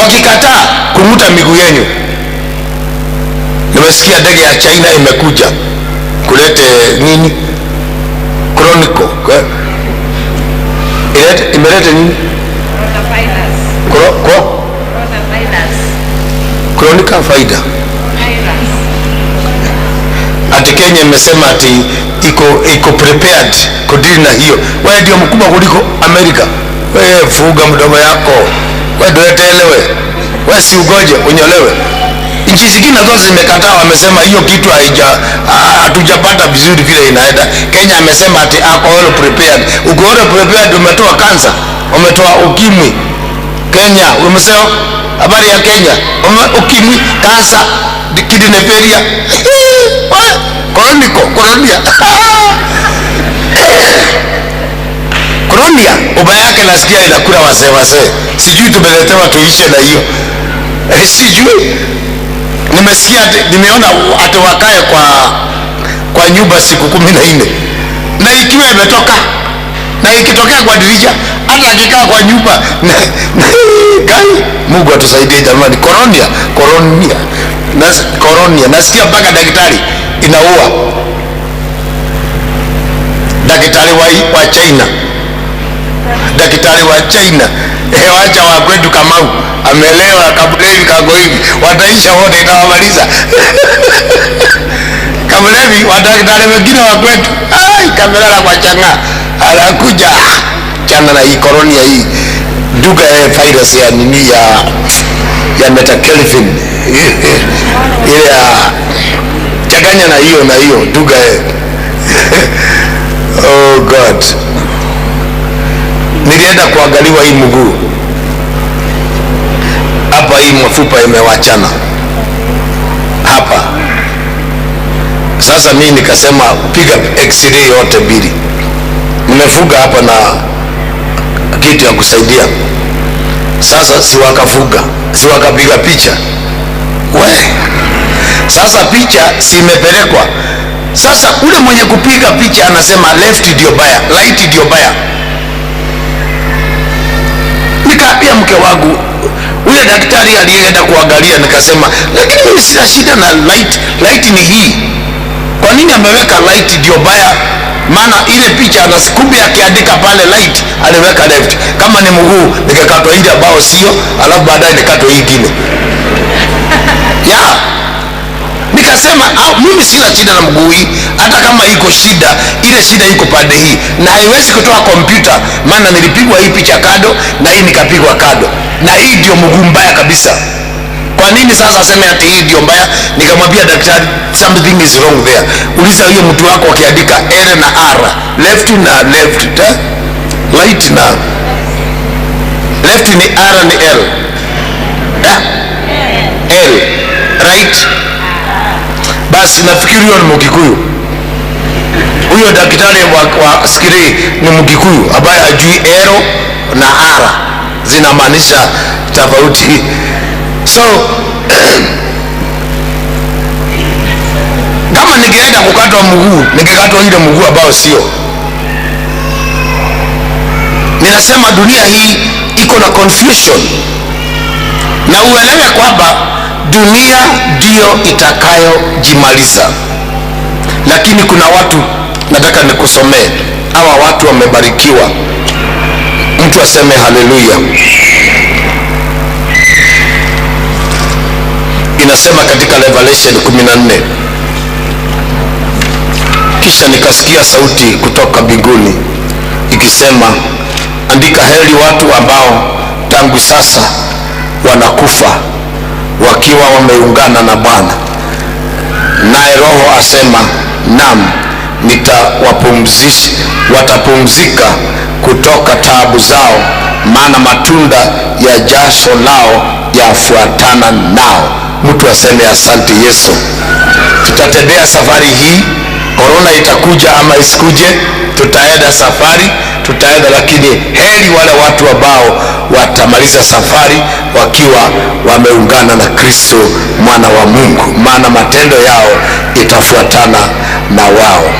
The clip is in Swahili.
Wakikataa, kung'uta miguu yenu. Nimesikia ndege ya China imekuja kulete nini, chronicle imelete nini, Chronica faida. Ati Kenya imesema ati iko prepared kudili na hiyo. Wewe ndio mkubwa kuliko Amerika. Wewe fuga mdomo yako. Wewe ndio etelewe. Wewe si ugoje unyolewe. Nchi zingine zote zimekataa, wamesema hiyo kitu hatujapata vizuri vile inaenda. Kenya amesema ati ako well prepared. Uko well prepared, umetoa kansa, umetoa ukimwi. Kenya, umesema habari ya Kenya, ukimwi, kansa, kidney failure. Koroniko, koronia. Koronia, ubaya yake nasikia inakula wazee wazee. Sijui tumeletewa tuishe na hiyo. Sijui. Nimesikia, nimeona ati wakae kwa nyumba siku 14. Na ikiwa imetoka, na ikitokea kwa dirisha, hata akikaa kwa nyumba. Kai, Mungu atusaidie jamani. Koronia, koronia. Koronia. Nasikia mpaka daktari inaua. Daktari wa China. Daktari wa China. Wacha wa kwetu Kamau amelewa kabulevi kago hivi, wataisha wote, itawamaliza. Kabulevi wa daktari wengine wa kwetu, ai, kamelala kwa changa, anakuja chana na hii koronia hii duga ya virus ya nini ya metakelvin ile ya changanya na hiyo na hiyo duga ya. Oh God, nilienda kuangaliwa hii mguu hapa, hii mfupa imewachana hapa. Sasa mimi nikasema piga x-ray yote mbili. Nimefuga hapa na kitu ya kusaidia. Sasa si wakafuga, si wakapiga picha. We. Sasa picha si imepelekwa. Sasa ule mwenye kupiga picha anasema left ndio baya, right ndio baya. Nikaambia mke wangu, ule daktari aliyeenda kuangalia, nikasema lakini mimi sina shida na light, light ni hii. Kwa nini ameweka light ndio baya? Maana ile picha anasikumbi akiandika pale light aliweka left. Kama ni mguu nikakatwa ile ambao sio, alafu baadaye nikatwa hii nyingine. Ya. Nikasema mimi sina shida na mguu hii, hata kama iko shida, ile shida iko pande hii. Na haiwezi kutoa kompyuta, maana nilipigwa hii picha kado na hii nikapigwa kado. Na hii ndio mguu mbaya kabisa. Kwa nini sasa aseme ati hii ndio mbaya? Nikamwambia daktari something is wrong there. Uliza huyo mtu wako akiandika L na R, left na left, right na left ni R ni L. L, right. Basi nafikiri huyo ni Mkikuyu. Huyo daktari wa skiri ni Mkikuyu ambaye hajui L na R zinamaanisha tofauti. So kama ningeenda kukatwa mguu, ningekatwa ile mguu ambao sio. Ninasema dunia hii iko na confusion. Na uelewe kwamba dunia ndio itakayojimaliza. Lakini kuna watu nataka nikusomee. Hawa watu wamebarikiwa. Mtu aseme haleluya. Inasema katika Revelation 14, kisha nikasikia sauti kutoka mbinguni ikisema, andika, heri watu ambao tangu sasa wanakufa wakiwa wameungana na Bwana. Naye Roho asema, naam, nitawapumzisha, watapumzika kutoka taabu zao, maana matunda ya jasho lao yafuatana nao. Mtu aseme asante Yesu. Tutatembea safari hii, corona itakuja ama isikuje, tutaenda safari, tutaenda, lakini heri wale watu ambao watamaliza safari wakiwa wameungana na Kristo mwana wa Mungu, maana matendo yao itafuatana na wao.